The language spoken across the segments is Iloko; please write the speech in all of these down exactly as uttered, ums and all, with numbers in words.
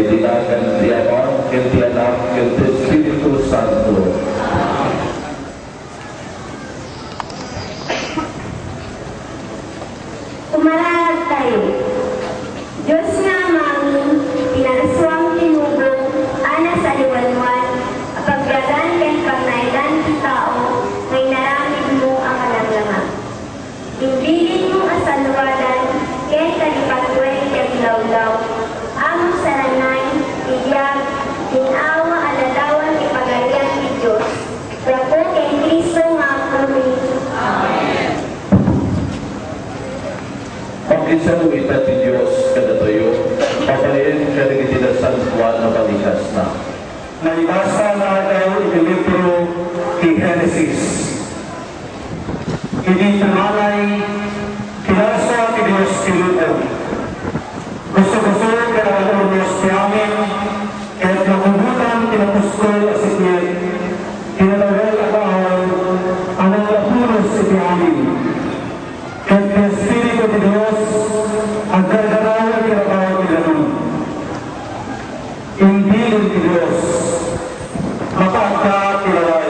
Iti nagan ti Ama, ken ti Anak, ken ti Espiritu Santo. Umaragtayo. Dios nga Amami, pinarsuam ti lubong a nasaliwaliwan a pagbiagan ken pagnaedan ti tao nga inaramidmo a kalanglangan. Imbilinmo a saluadan ken kalipatuen ti aglawlaw a magsarangay ti biag, gin-awa a ladawan ti Pagarian ti Dios, gapu ken Cristo nga Apomi. Amen. Makisao ita ti Dios kadatayo, babaen kadagiti nasantoan a balikasna. Naibasa nga aldaw iti libro ti Genesis. Idi tumanay, pinarsa ti Dios ti lubong. Gusto-gusto ken awan urnos ti amin, ket nakubotan ti napuskol a sipnget, ti nadawel a kaaway a nanglapulos iti amin. Ket ti Espiritu ti Dios aggargaraw iti rabaw ti danum. Imbilin ti Dios, "Mapaagka ti lawag,"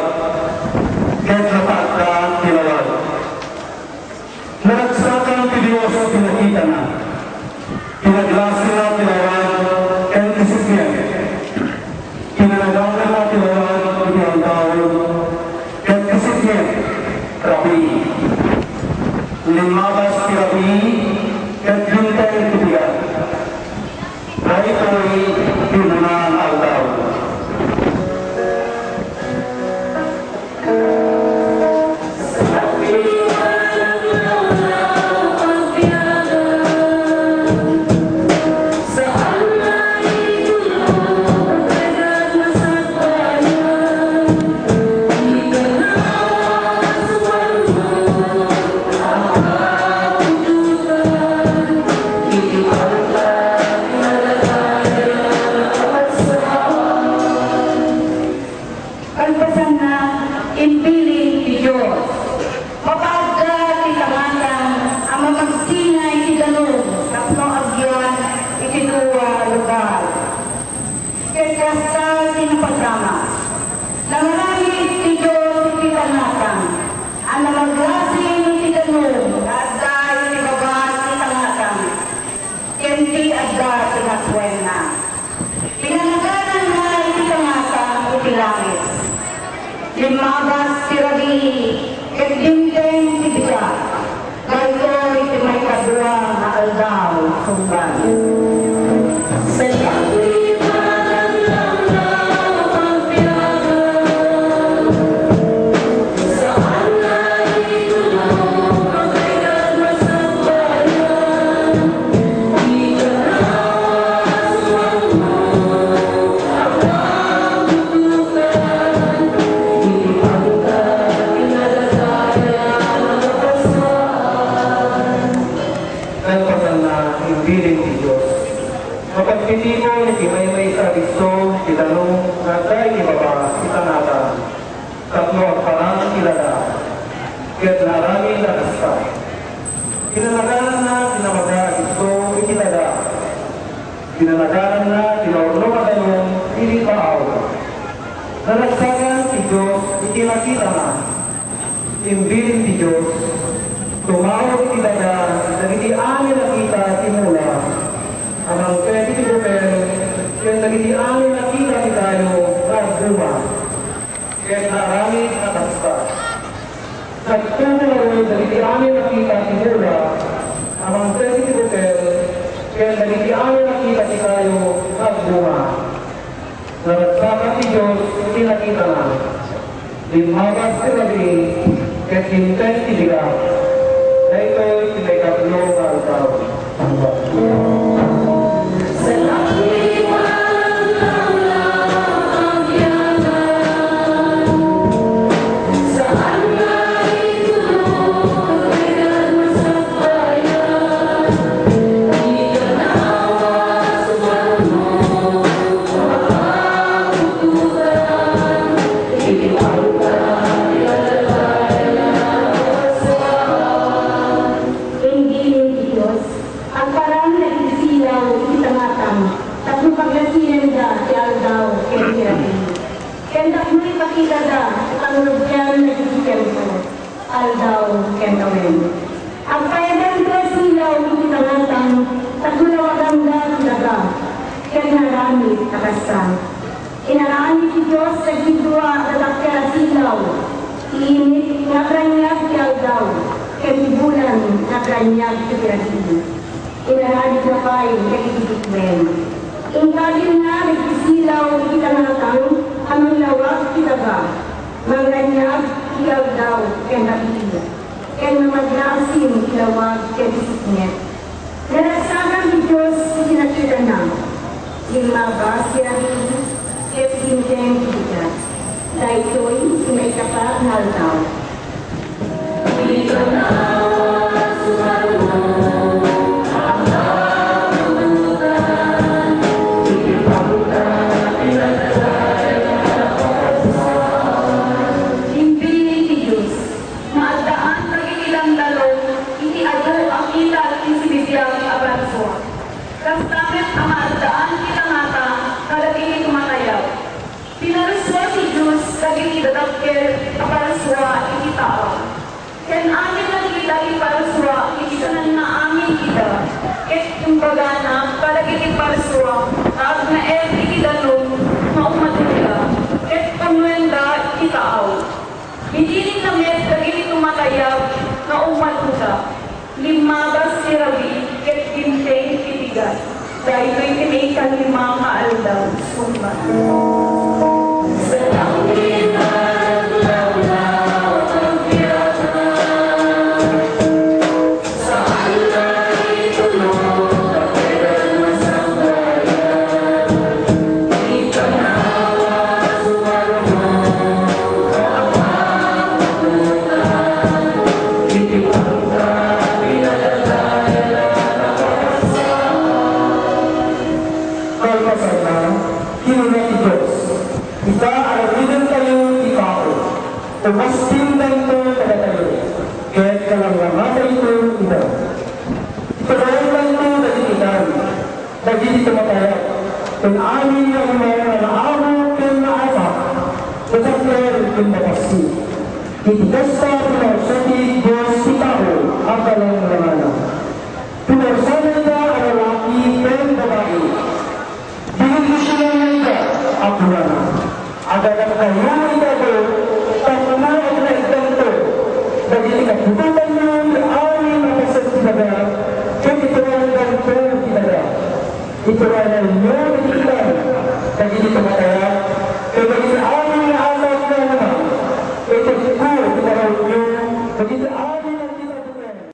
ket napaagka ti lawag. Naragsakan ti Dios ti nakitana. Pinaglasina ti lawag ken ti sipnget. Pinanaganna ti lawag iti aldaw, ket ti sipnget, rabii. Limmabas ti rabii, ket dimteng ti bigat. Daytoy ti umuna nga aldaw. Kalpasanna, imbilin ti Dios, "Mapaagka ti tangatang a mamagsinay ti danum tapno agyan iti dua a lugar." Ket kasta ti napasamak. Nangaramid ti Dios iti tangatang a namaglasin iti danum nga adda iti baba ti tangatang ken ti adda ti napuenna. Pinanagananna iti tangatang iti langit. Limmabas ti rabii ket dimteng ti bigat. Daytoy ti maikadua nga aldaw sungbat. Kalpasanna, imbilin ti Dios. Mapagpitipon iti maymaysa a disso ti danum nga adda iti baba ti tangatang tapno agparang ti lada, ket naaramid a kasta. Pinanagananna ti namaga a disso iti lada. Pinanagananna ti naurnong a danum iti baaw. Naragsakan ti Dios iti nakitana. Imbilin ti Dios, tumawag iti daga dagiti amin a kita ti mula, a mangted iti bukel, ken dagiti amin a kita ti kayo nga agduma, ket naaramid a kasta. Nagtubo ngarud dagiti amin a kita ti mula, a mangted iti bukel, ken dagiti amin a kita ti kayo nga agbunga. Naragsakan ti Dios iti nakitana. Limmabas ti rabii, ket dimteng ti bigat. Daytoy ti maikatlo nga aldaw. Imbilin ti Dios, agparang dagiti Anda ti daga, ket naaramid a kasta. Inaramid ti Dios dagiti dua a dadakkel a silaw, ti init nga agraniag ti aldaw, ket ti bulan nga agraniag ti piragili. Inaramidna pay dagiti bituen. Inkabilna dagiti silaw iti tangatang a manglawag ti daga, mangraniag ti aldaw ken rabii, ken mamagnaasim ti lawag ken ti sipnget. Naragsakan ti Dios iti nakitana. Limmabas ti rabii ket dimteng ti bigat. Daytoy ti maikapat nga aldaw. Imbilin ti Dios nga addaan dagiti landalog iti adu a kita ti sibibiag a parsua. Kasta met a maaddaan ti tangatang kadagiti tumatayab. Pinarsua ti Dios dagiti dadakkel a parsua iti tao. Ken amin a kita ti parsua iti sanannaamin ida, ket imbagana kadagiti parsua nga agnaed iti danum nga ummatonda, ket punnoenda iti taaw. Bidilinna met dagiti tumatayab nga ummatonda. Limmabas ti rabii ket dimteng ti bigat. Daytoy ti maikalima nga aldaw. Summa. Kalpasanna, kinuna ti Dios, "Ita, aramidentayo ti tao, umastimdanto kadatayo, ket kalangngangatayto ida. Iturondanto dagiti ikan, dagiti tumatayab, ken amin nga animal nga naamo ken naapak, nadakkel ken napassit." Iti kasta, pinarsa ti Dios ti tao a kalangnangana. Pinarsana ida a lalaki ken babai. Binendisionanna ida a kunana, "Agadakkayo iti adu tapno agnaeddanto dagiti kaputotanyo ti amin a paset ti daga, ket iturondanto ti daga. Ituronanyo dagiti ikan dagiti tumatay."